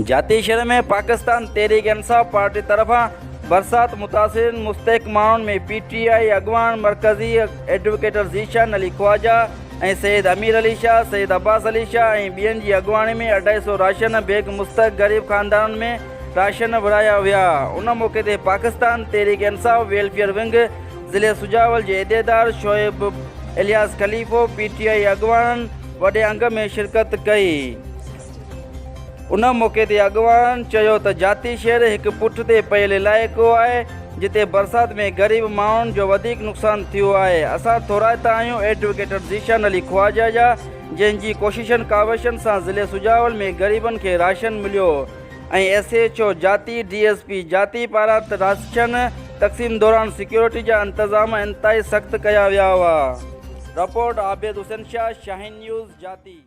جاتي شھر ۾ پاڪستان تحريڪ انصاف پارٽي طرفان برسات متاثرين مستحق ماڻهن ۾ پي ٽي آء اڳواڻ مرڪزي ايڊووڪيٽر ذيشان علي خواجه ۽ سيد امير علي شاهه، سيد عباس علي شاهه ۽ ٻين جي اڳواڻي ۾ اڍائي سئو راشن بيگ مستحق غريب خاندانن ۾ راشن ورهايا ويا. ان موقعي تي پاڪستان تحريڪ انصاف ويلفيئر ونگ ضلعي سجاول جي عهديدار شعيب الياس خليفو، پي ٽي آء اڳواڻن وڏي انگ ۾ شرڪت ڪئي. ان موقعي تي اڳواڻن چيو ته جاتي شهر هڪ پٺ تي پيل علائقو آهي جتي برسات ۾ غريب ماڻهن جو وڌيڪ نقصان ٿيو آهي اسان ٿورائتا آهيون ايڊووڪيٽر ذيشان علي خواجه جا جنهن جي ڪوششن ڪاوشن سان ضلعي سجاول ۾ غريبن کي راشن مليو ۽ S H O Jati D S P Jati پاران راشن تقسيم دوران سيڪيورٽي جا انتظام انتهائي سخت ڪيا ويا هئا. رپورٽ، عابد حسين شاهه، شاهين نيوز، جاتي.